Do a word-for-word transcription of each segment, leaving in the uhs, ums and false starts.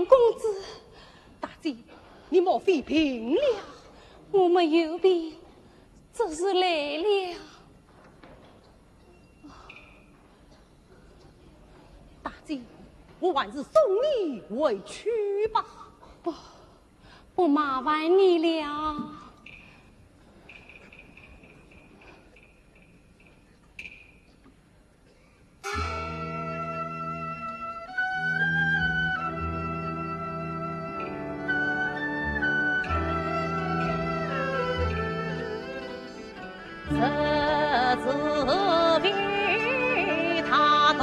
公子。大姐，你莫非病了？我没有病，只是累了。大姐，我还是送你回去吧。不，不麻烦你了。 这紫薇她都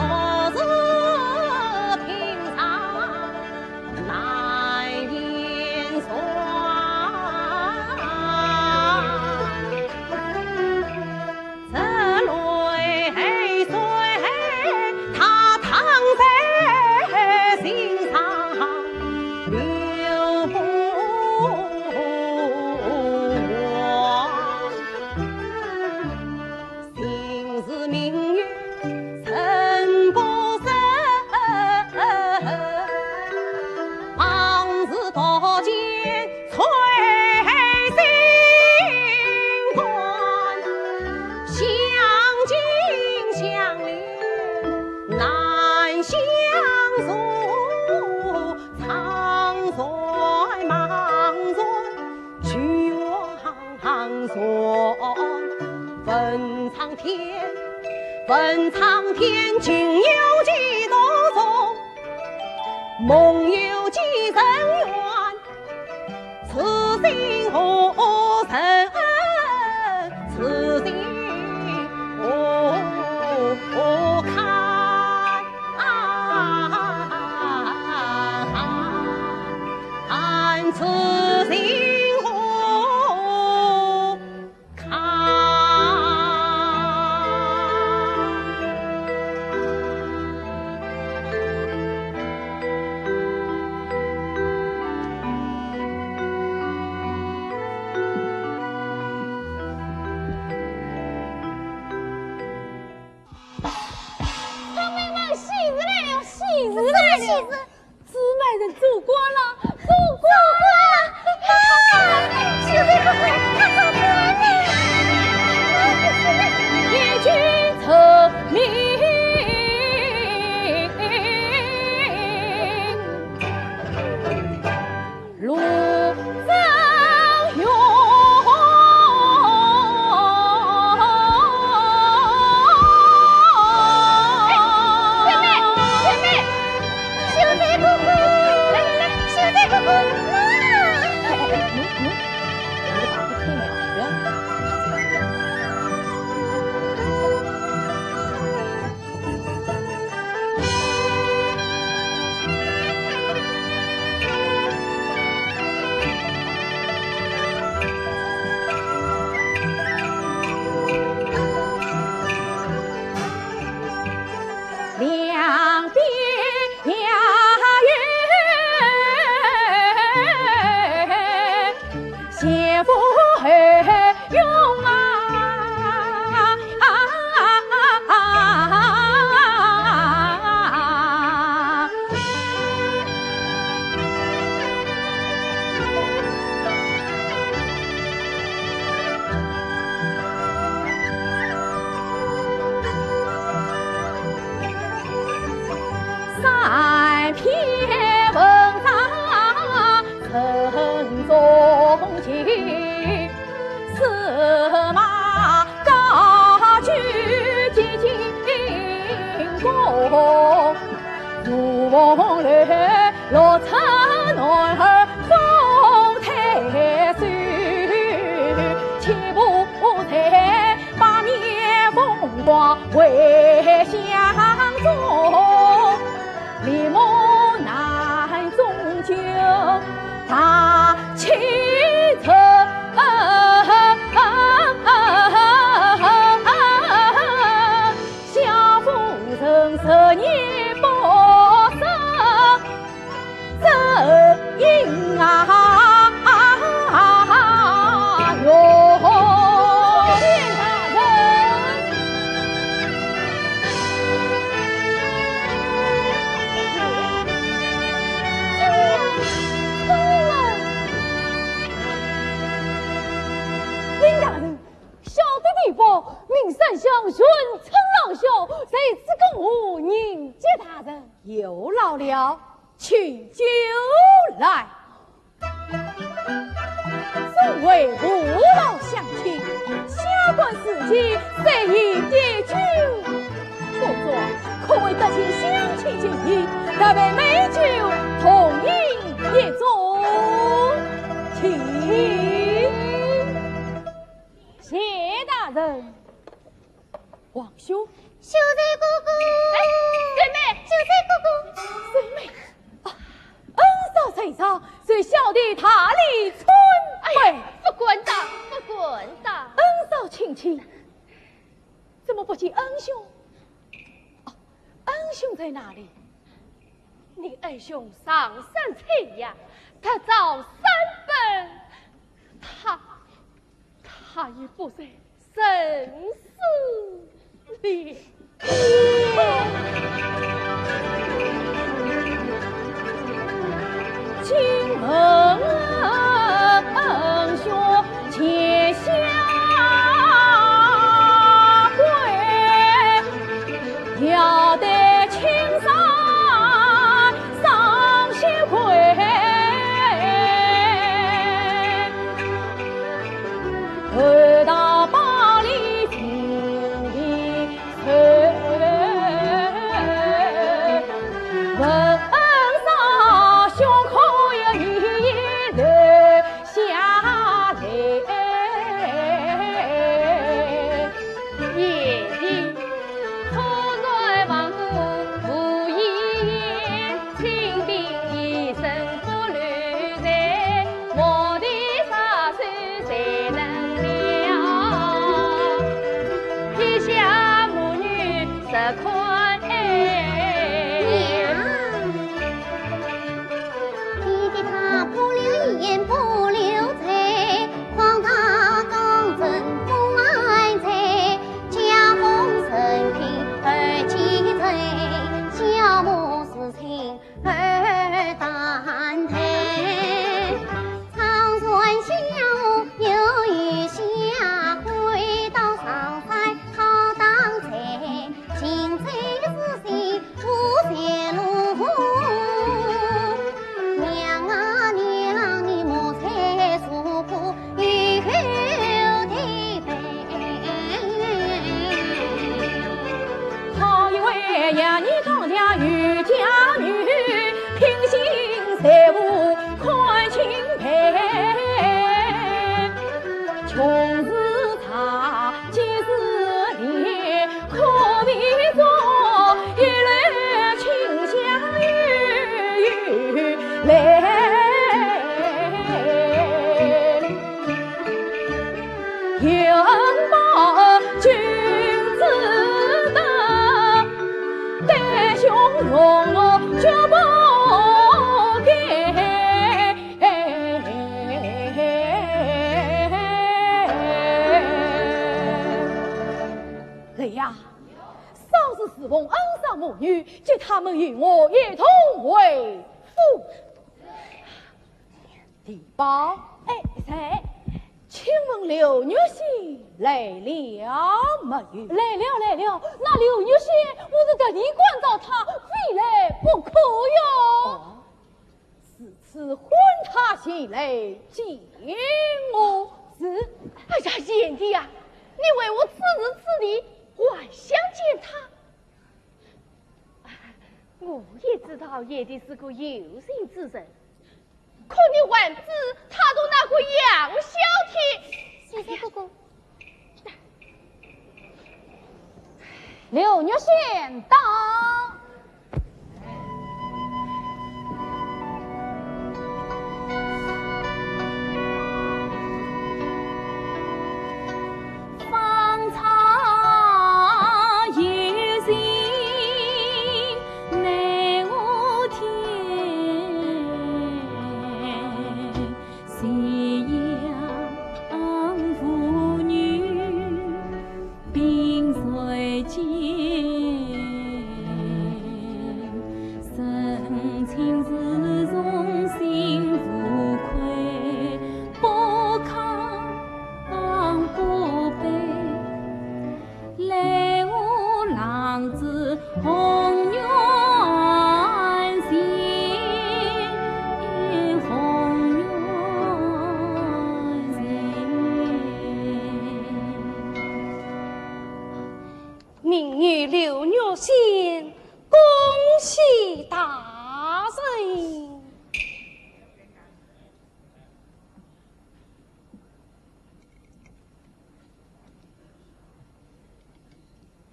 是平常难言说。这泪水她淌在心上流不完。 心事明月人不识，往事多见碎心肝。相敬相怜难相助，常在梦中 举望船。问苍天，问苍天，情有几多重，梦有几人圆，此心何忍，此心何堪。 看此心何堪。姊妹们，喜事来了，喜事来了！什么喜事？ 姊妹们做官了，做官了！快看，秀才哥哥，他做官了！眼睛成名。老君称老兄，谁知个我人杰大人。有劳了，请酒来。众位父老乡亲，下官如今虽已点酒，不过可谓得尽新奇酒意，特备美酒同饮一盅，请。谢大人。 王兄。秀才哥哥。哎，秀才。秀才哥哥。秀才。啊，恩嫂在上，受小弟大礼参拜。哎，不敢当，不敢当。恩嫂请起。怎么不见恩兄？啊，恩兄在哪里？你恩兄上山采药，他早三更，他 他已不在人世了。请恩兄前下跪， 要得青山上相会，回到巴黎情的愁。问恩嫂兄可有一人 下来。夜里忽然望过无一言，清兵一声不留在，莫提杀手谁能料？天下母女实堪爱。娘。 你的他不留一言不留罪，狂打江城不安罪，家风生平而积罪，小母思亲而担待。常传小母有一下跪到上山讨当罪， 行走之时无前路。娘啊娘，你莫再诉苦，以后的悲。好一位呀，你当家有家女，品行才无看清白。穷是差， 见是怜，可悲中一人，清香与来。有恩报君子德，对兄容我绝不改。 来呀，嫂子侍奉恩嫂母女，接他们与我一同回府。地保。哎，在。请问刘月仙来了没有？来了，来了，那刘月仙，我是特地关照她，非来不可哟。哦， 如此唤她前来见我。是。哎呀，贤弟啊，你为何此时此地还想见她？我也知道贤弟是个有情之人，可你还知她同那个杨小天。秀才哥哥， 刘月仙到。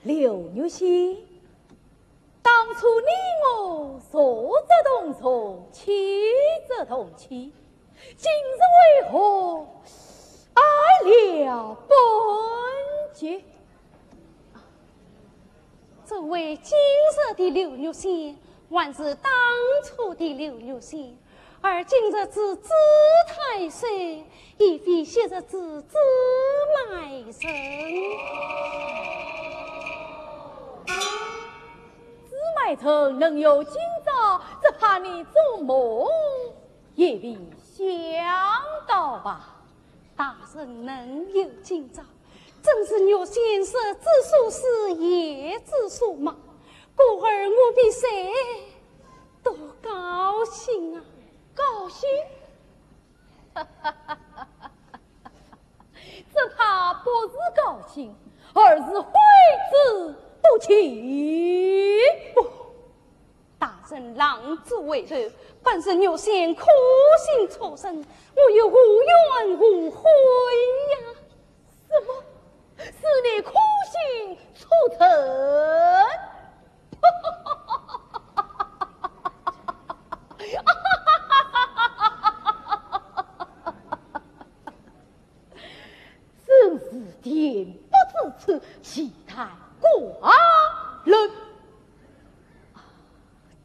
刘玉仙，当初你我素则同宗，妻则同妻，今日为何爱了本节？这位今日的刘玉仙，还是当初的刘玉仙？ 而今日之子太岁，已非昔日之子卖人。子卖人能有今朝，只怕你做梦也未想到吧？大人能有今朝，正是玉仙日之所思，夜之所梦，故而我比谁 多高兴啊！高兴？只怕不是高兴，而是悔之不及。不，大人浪子回头，本是玉仙苦心错认，我又何怨何悔呀？什么？是你苦心错认？ 真是恬不知耻，岂谈寡人。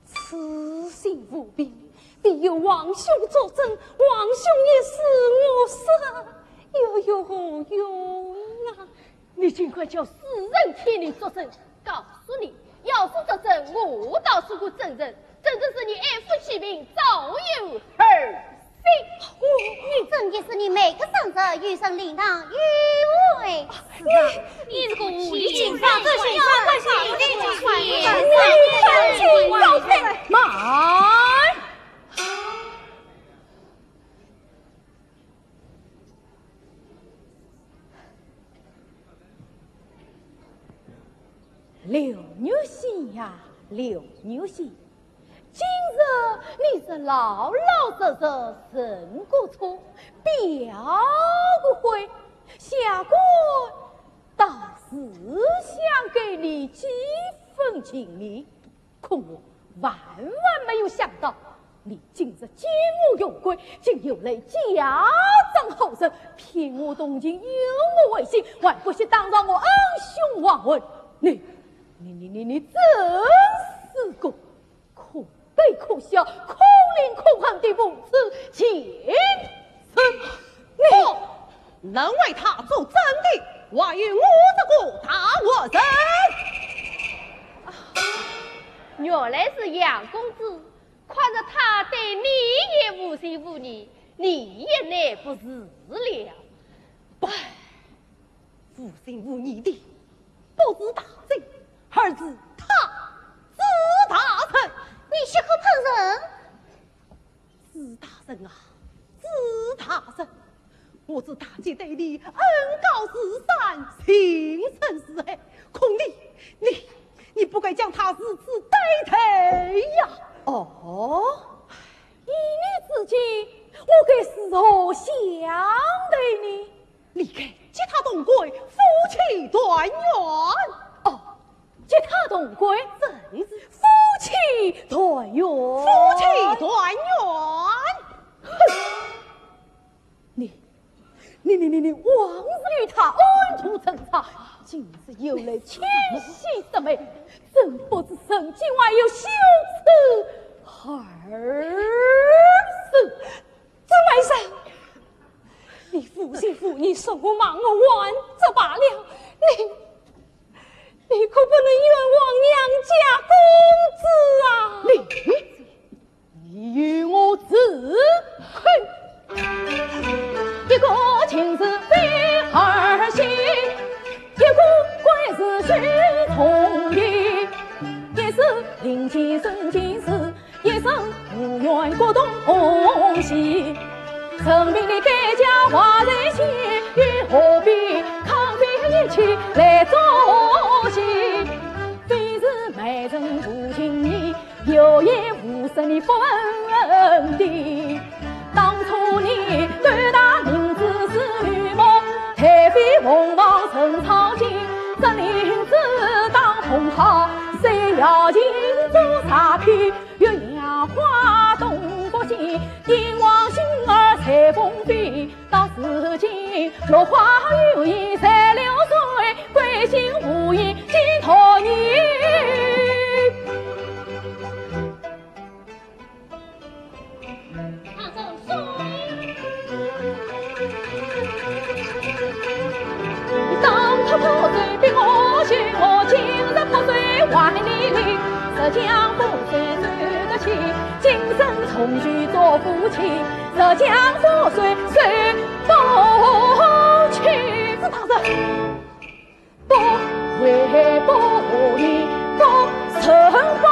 此信无凭，必有皇兄作证，皇兄一死，我死又有何用啊？ 你竟敢叫死人替你作证！告诉你，要是作证，我倒是个证人，证人是你爱护其民，早有儿心。我，你真的是你每个生日，有人灵堂，有位。你，你这个狐狸精，这是你，这是你，这是你，慢！ 刘女婿呀，刘女婿，今日你是老老实实认个错，表个悔，下官倒是想给你几分情面。 可我万万没有想到，你今日见我荣归，竟又来假装好人，骗我同情，诱我违心，还不惜当着我恩兄王文。你，你，你，你，你真是个可悲可笑、可怜可恨的无耻贱人！你，哦，能为他作证的，还有我这个大活人。 原来是杨公子，看着他对你也无情无义，你也耐不住了。不，无情无义的不是大人，而是他，是大人。你是何方人？ 朱大人啊，朱大人，我朱大姐对你恩高如山，情深似海，可你，你，你不该将她如此对待呀！哦，依你之见，我该如何相对呢？你该接她同归，夫妻团圆。哦， 接她同归，正是夫妻团圆。夫妻团圆。哼！你，你，你，你，你往日与她暗度陈仓，今日又来清洗色眉，真不知人间还有羞耻二字。 朱买臣，你无情无义，说我骂我还则罢了，你，你可不能冤枉杨家公子啊！你，你与我自去。一个情字非二心，一个鬼字须从命，一字令箭生情事， 一生无缘各东西。人命的代价花在前，又何必浪费一切来做戏？非是美人无情义，有眼无识你不问的。当初你对她明知是愚梦，太妃凤凰成草间，这林子落花有意在流水，归心无意寄托你。当初破碎逼我休，我今日破碎还你命。石墙破碎谁得起？今生重聚做夫妻。石墙破碎谁不起？朱大人，不为不义，不仁不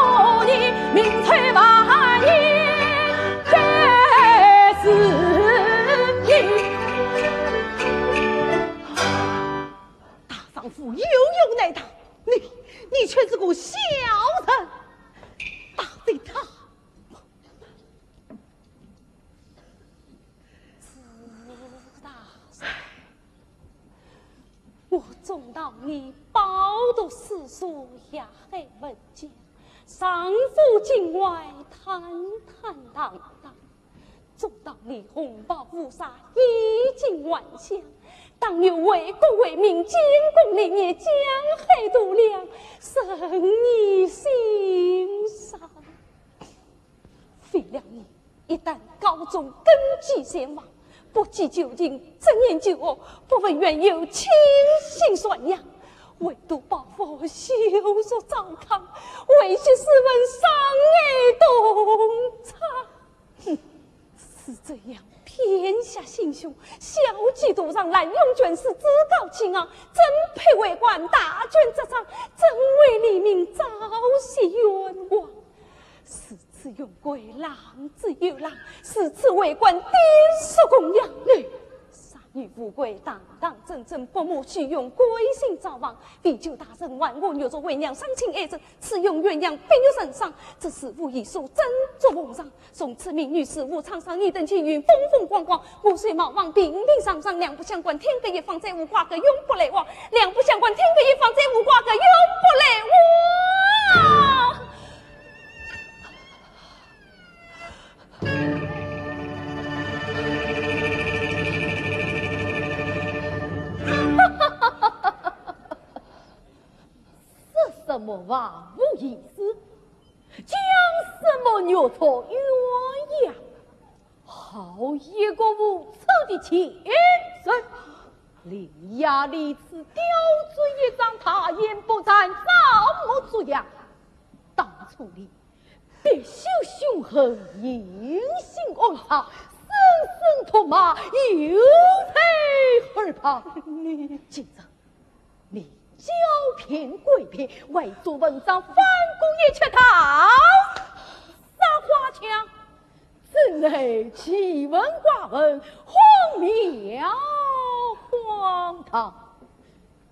义，民仇万年，皆是你。大丈夫有勇难当，你，你却是个小人。打死他！朱大人，我中道你饱读诗书，雅海文江，上府境外坦坦荡荡，中道你红袍乌纱，衣锦还乡，当年为国为民，建功立业，江海度量，深记心上。 为了你，一旦高中根基全忘，不计旧情，只念旧恶，不问缘由，倾心传扬，唯独报复羞辱糟糠，为惜斯文，伤害同窗。哼，是这样， 偏下心胸，小计独上，滥用权势，趾高气昂，真配为官大权执掌，真为黎民昭雪冤枉。如此用贵，浪之又浪，如此为官，低俗供养。你，杀女无愧，堂堂正正，不慕虚荣，归心造望，为求大人还我玉镯，为娘丧亲爱子，此用鸳鸯碧玉成双，这是无以数，真作奉上。 从此民女事无沧桑，你等青云风风光光，我虽貌仿平平常常，两不相关，天各一方，再无瓜葛，永不来往。两不相关，天各一方，再无瓜葛，永不来往。说什么话无意思？ 讲什么玉镯鸳鸯？好一个无耻的贱人！伶牙俐齿，刁钻一桩，大言不惭，装模作样。当初你别秀凶狠，隐性暗藏，声声痛骂，有罪而跑。你今日 你狡辩诡辩，伪造文章，反供一曲，大杀花枪，真乃奇闻怪闻，荒谬荒唐。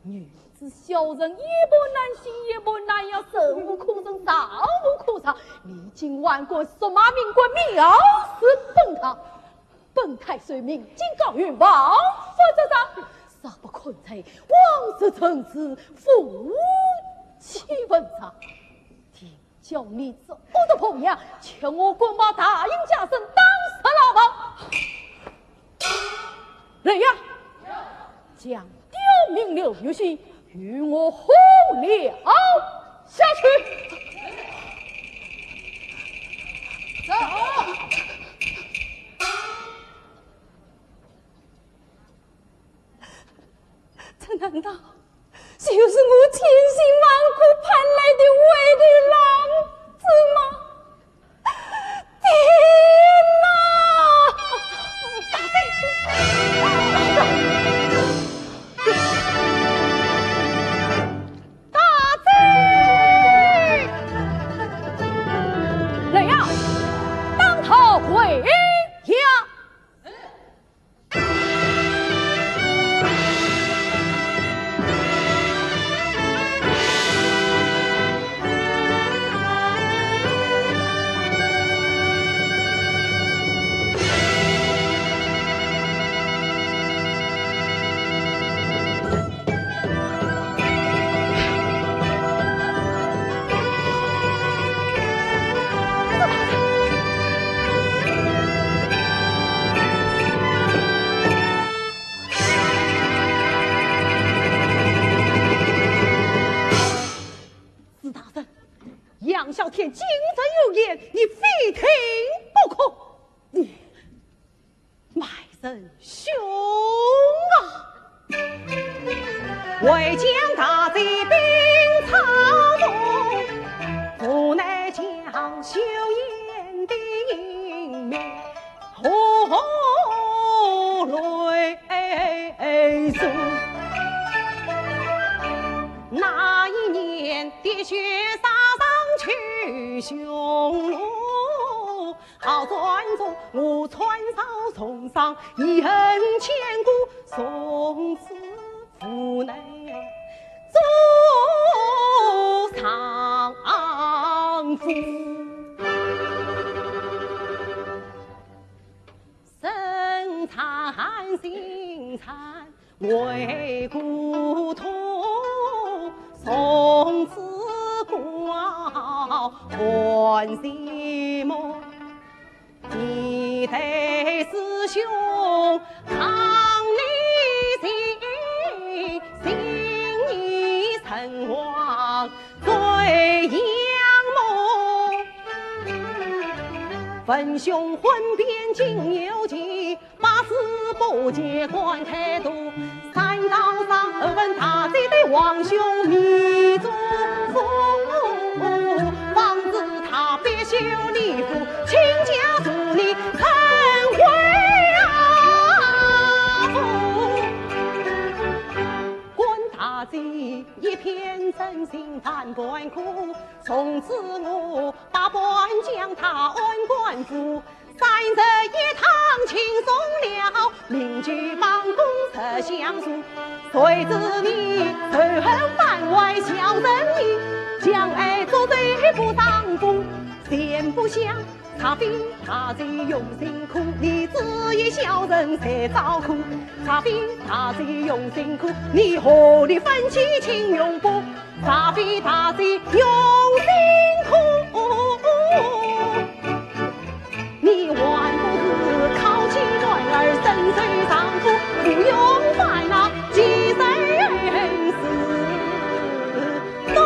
女子小人一般难行，一般难容，忍无可忍，忍无可忍。你竟胆敢辱骂命官，藐视本堂。 本太守命金高云王法之上，若不看在往日情字，负其文章。定叫你这恶毒婆娘，吃我官帽，大隐家身，打入牢房。来呀！ 将刁民刘玉溪与我活了下去。走。这难道就是我千辛万苦盼来的回头郎子吗？ 天哪！大贼！来呀，当头回呀！你非听不可。你卖人凶啊！为将大贼兵草动，无奈将羞艳的银面红泪水。那一年的雪山上去雄鹿，好转中我穿上重伤，一恨千古，从此无能做丈夫。身残心残 为故痛，从此过寒寂寞。几代师兄抗逆心，心已成王最阳梦。文雄婚变金牛旗， 八字不见官太多，三道上问大贼的王兄迷中风，方知他必修礼服，亲家助你成为啊夫。官大贼一片真心万般苦，从此我百般将他安官府。 三日一趟轻松了，邻居帮工十相助。谁知你仇恨番外小人意，将爱做贼不上风，闲不下，查非大贼用心苦，你只一小人谁照顾？查非大贼用心苦，你何力分期请用不？ 查非大贼用心苦，你还不如靠起男儿身受丈夫，不用烦恼几生死痛。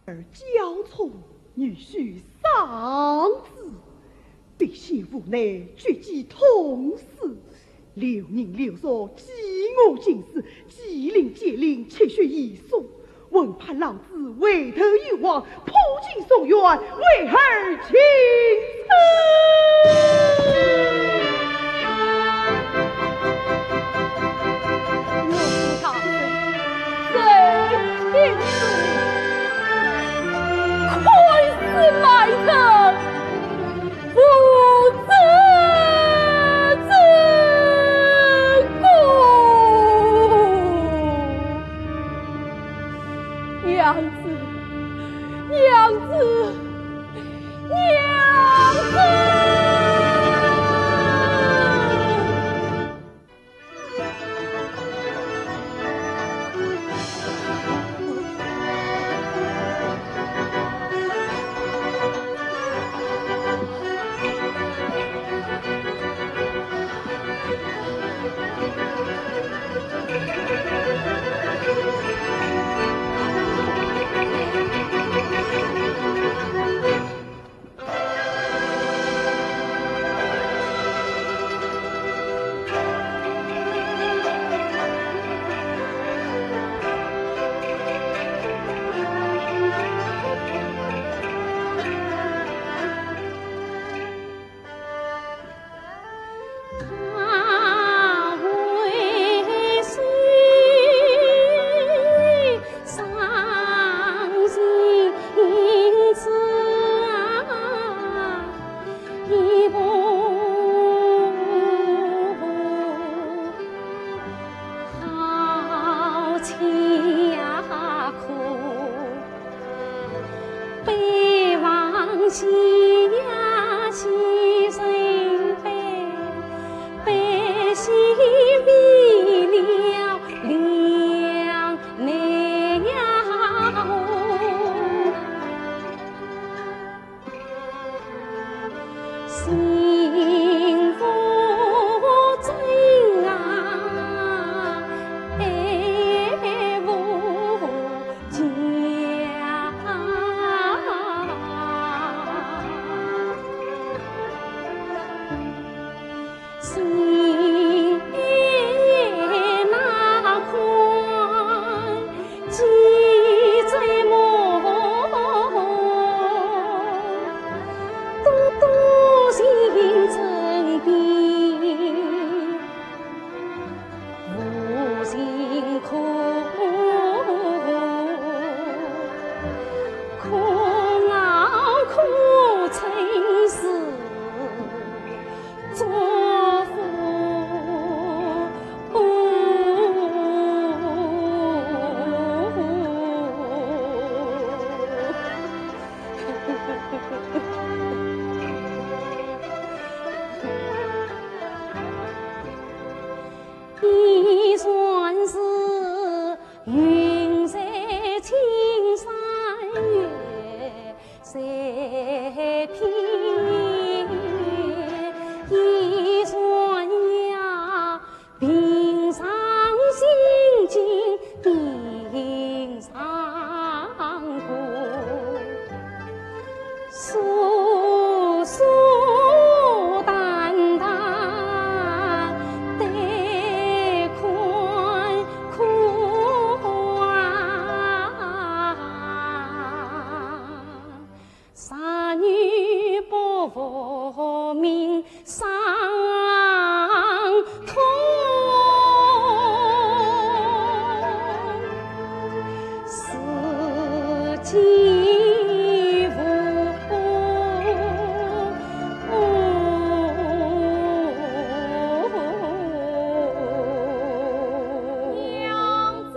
儿娇宠，女婿丧子，百姓无奈，决计痛死。 流人流俗，饥饿尽死，既临既临，泣血一诉。闻怕老子回头有望，破镜重圆，为儿请死。我是大人，谁听你？看似卖人， 无子之过。娘子，娘子，娘子！喜呀喜人悲，悲喜为了两难呀。 幸福真啊，爱无疆。心爱那款 记在梦，多多情真比无情苦，苦熬苦真是 祝福。你算是云在青山月 在天，一转呀，平常心境平常过，舒舒坦坦对困苦啊。 啥女不服命伤痛，自己无娘子。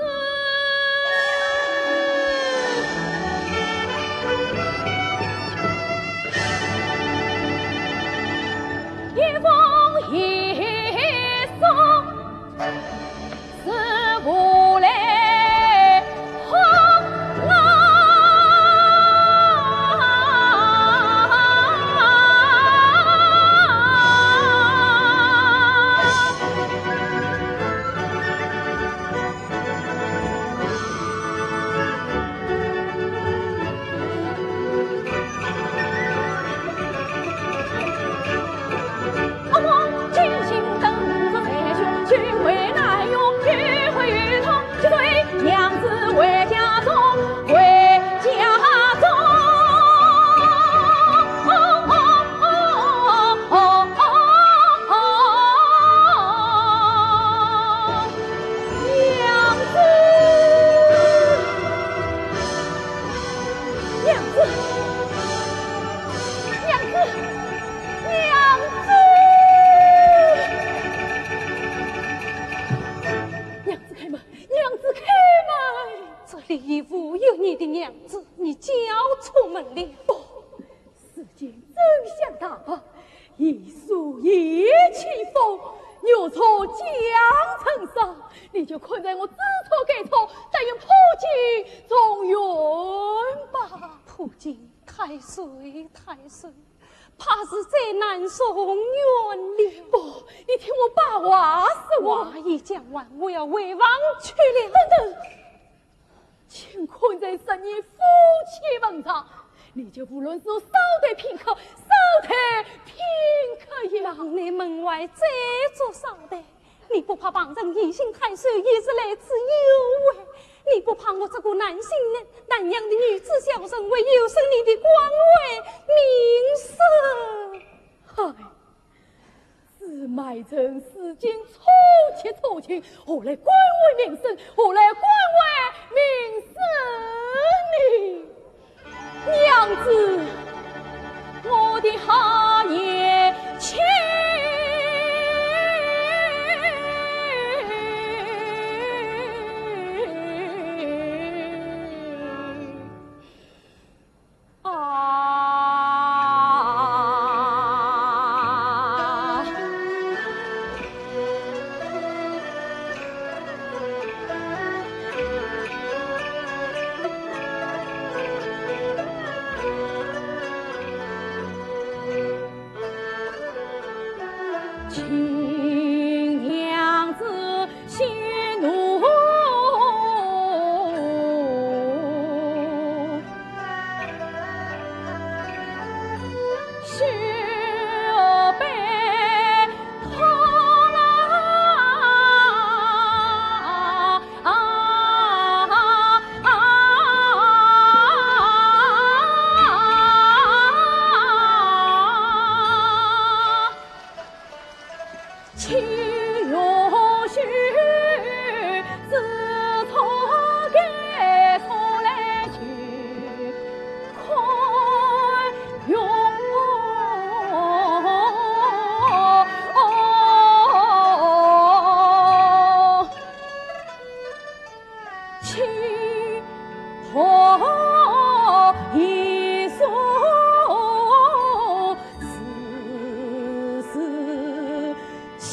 一封遗书是无来风啊。 娘子，娘子，娘子，娘子！娘子开门，娘子开门！这里已无有你的娘子，你交出门来。不， 如今真相大白，一树一起风，月出江成沙，你就困在我知错改错，但愿破镜重圆吧。破镜太岁，太岁，怕是再难重圆了。不，你听我把话说完。话已讲完，我要回房去了。等等， 乾坤在十年夫妻坟场，你就无论是少待片刻，少待片刻也。望你门外再做少待，你不怕旁人疑心太岁也是来自有为，你不怕我这个南姓南阳的女子小生会有失你的官位名声？嗨， 自卖臣，如今初七初晴，何来官位名声？何来官位名声呢？娘子，我的好贤妻。啊！新娘子喜怒，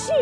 须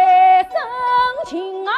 悲痛啊！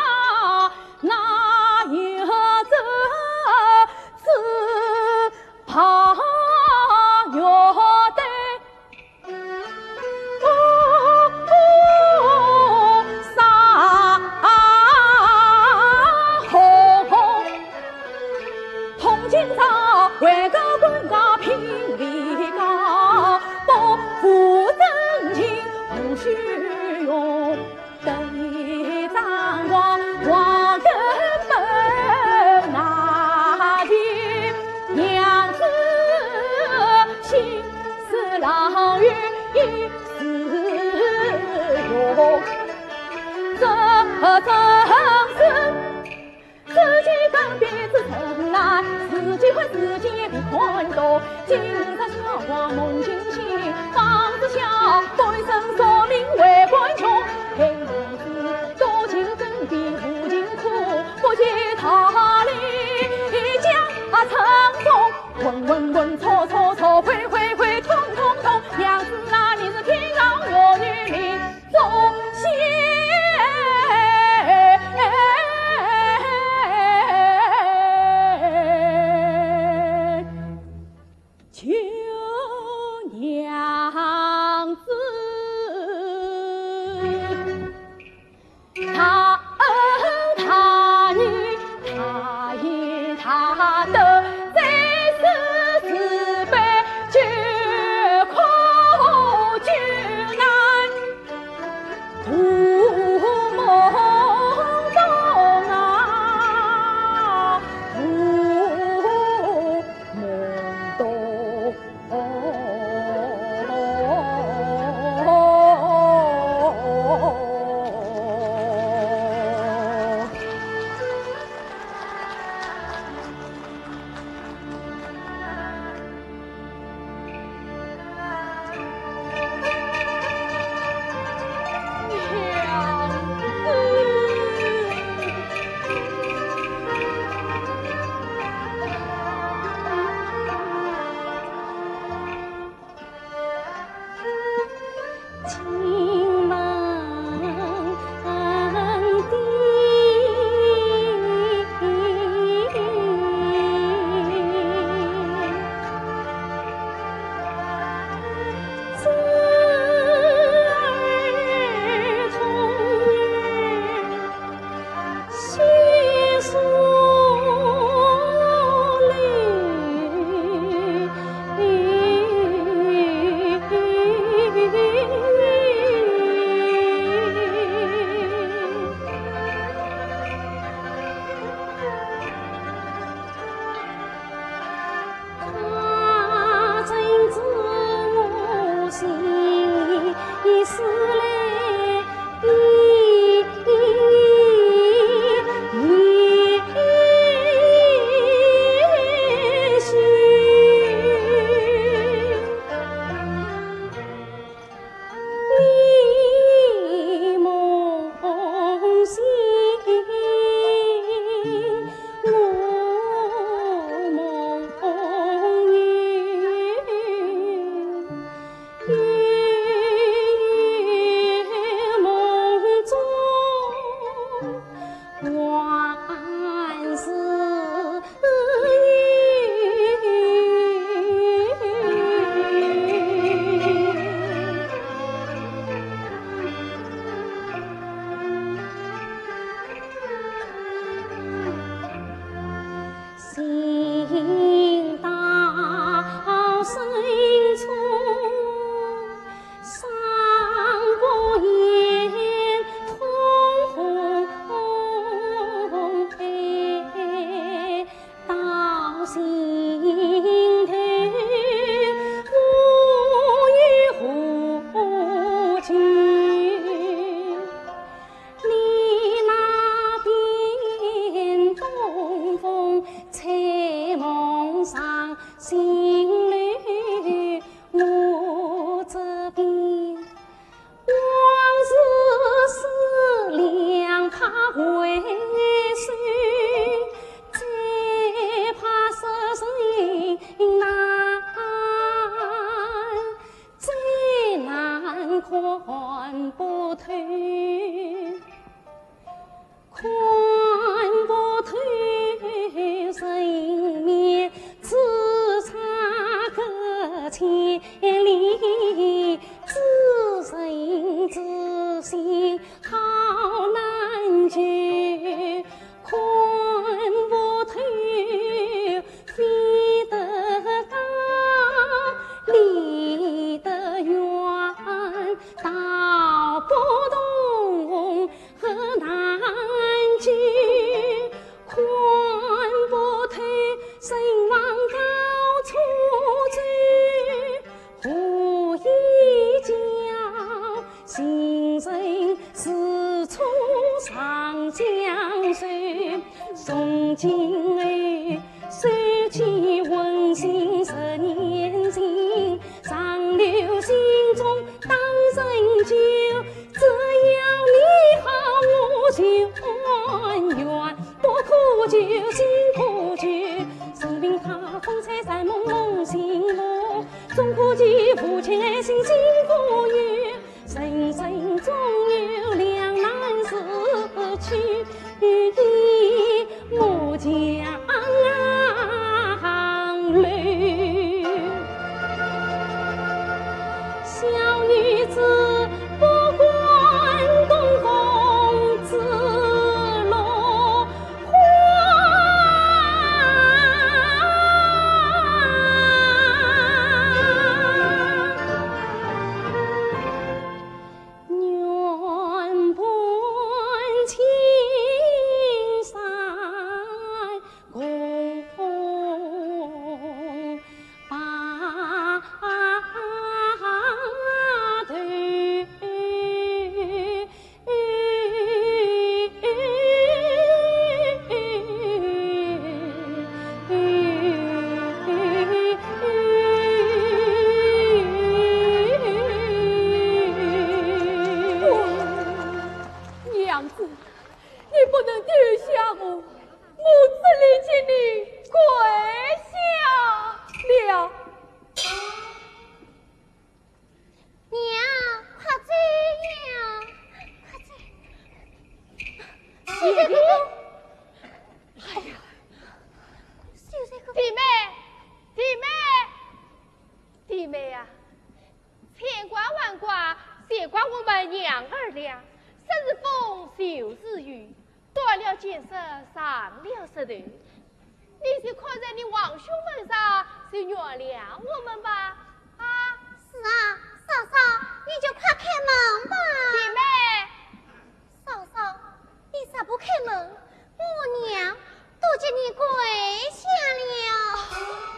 娘子，你不能丢下我，我这里给你跪下了。 娘，快走呀，快走。秀才哥哥，哎呀，秀才哥哥。弟妹，弟妹，弟妹呀，千挂万挂，全怪我们娘儿俩，说是风就是雨， 断了箭舌，伤了舌头。你就看在你王兄份上，就原谅我们吧。啊？是啊，嫂嫂，你就快开门吧。弟妹。嫂嫂，你咋不开门？我娘都给你跪下了。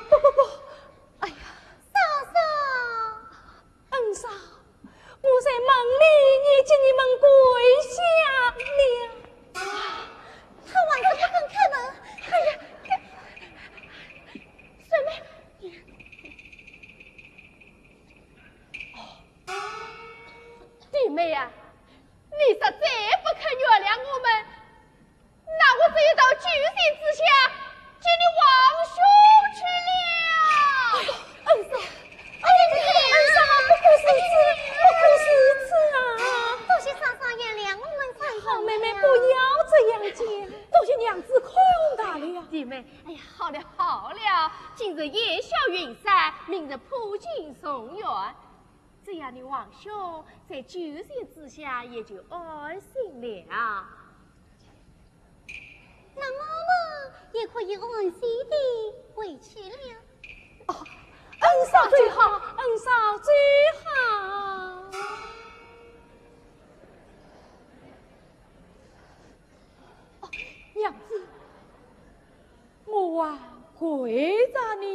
不，不，不，哎呀。嫂嫂。恩嫂，我在忙里，也给你们跪下了。他还是不肯开门。哎呀，这，什么？哦，弟妹啊，你实在不肯原谅我们，那我只有到九泉之下见你王兄去了。恩嫂，哎呀，恩嫂，不可如此，不可如此啊！多谢嫂嫂原谅我们三人。好妹妹，不要这样讲，多谢娘子宽大量。弟妹，哎呀，好了好了，今日烟消云散，明日破镜重圆。 这样，你王兄在九泉之下也就安心了。那我们也可以安心地回去了。哦，恩嫂最好，恩嫂最好。哦，娘子，我还跪着呢。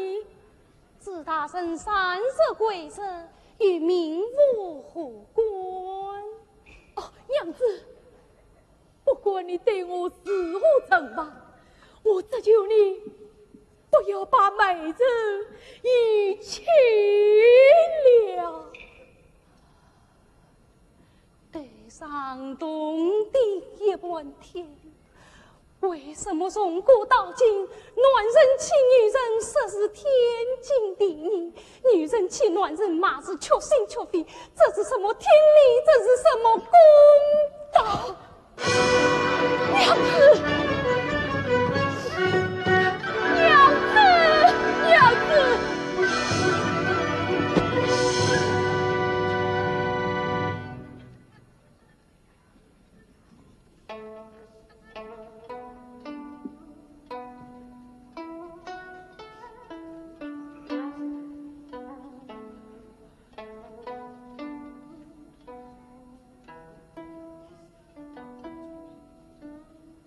祝大人三日归日，与民无何干。哦，娘子，不管你对我如何惩罚，我只求你不要把美人移情了。 对上同的一半天，为什么从古到今，男人娶女人说是天经地义，女人娶男人嘛是曲心曲肺？这是什么天理？这是什么公道？娘子，娘子，娘子！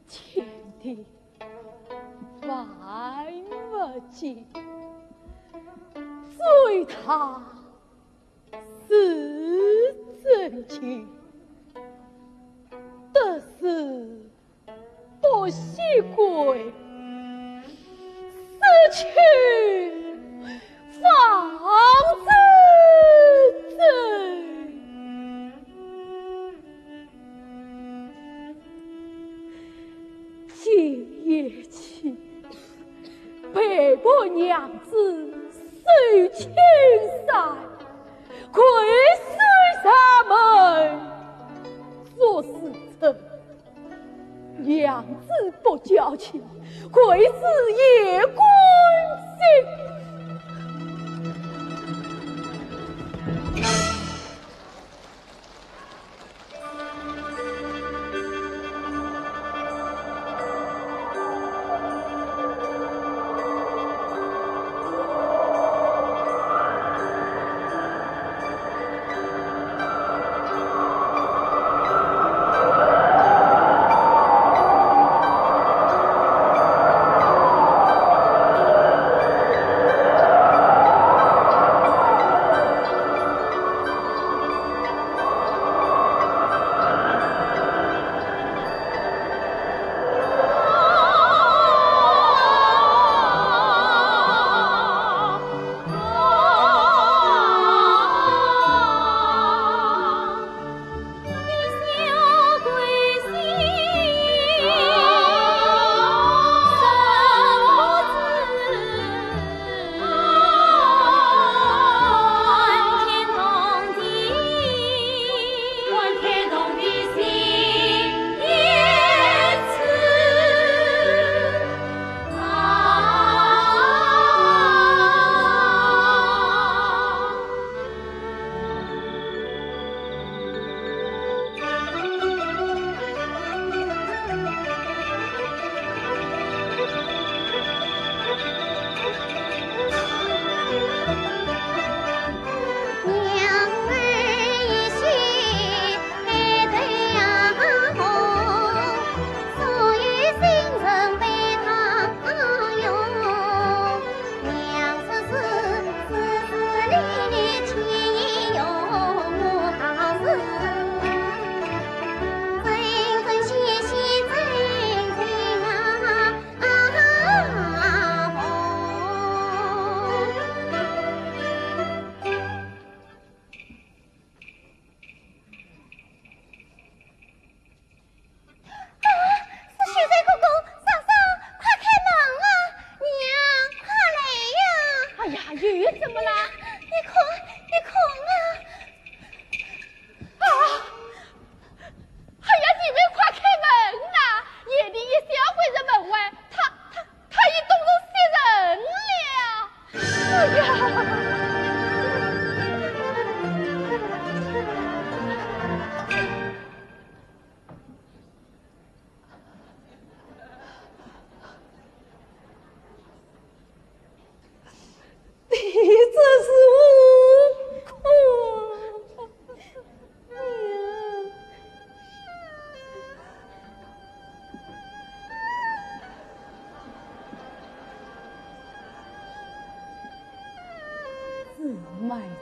天地万物间，最大 是真情，得失不须归，死去方知真。今夜起， 陪伴娘子守青山，跪守沙门。若是真，娘子不娇气，跪死也甘心。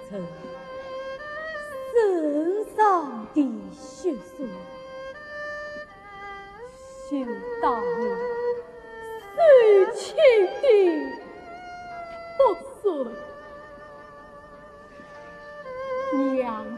身上的血水，就当我受尽的不顺。娘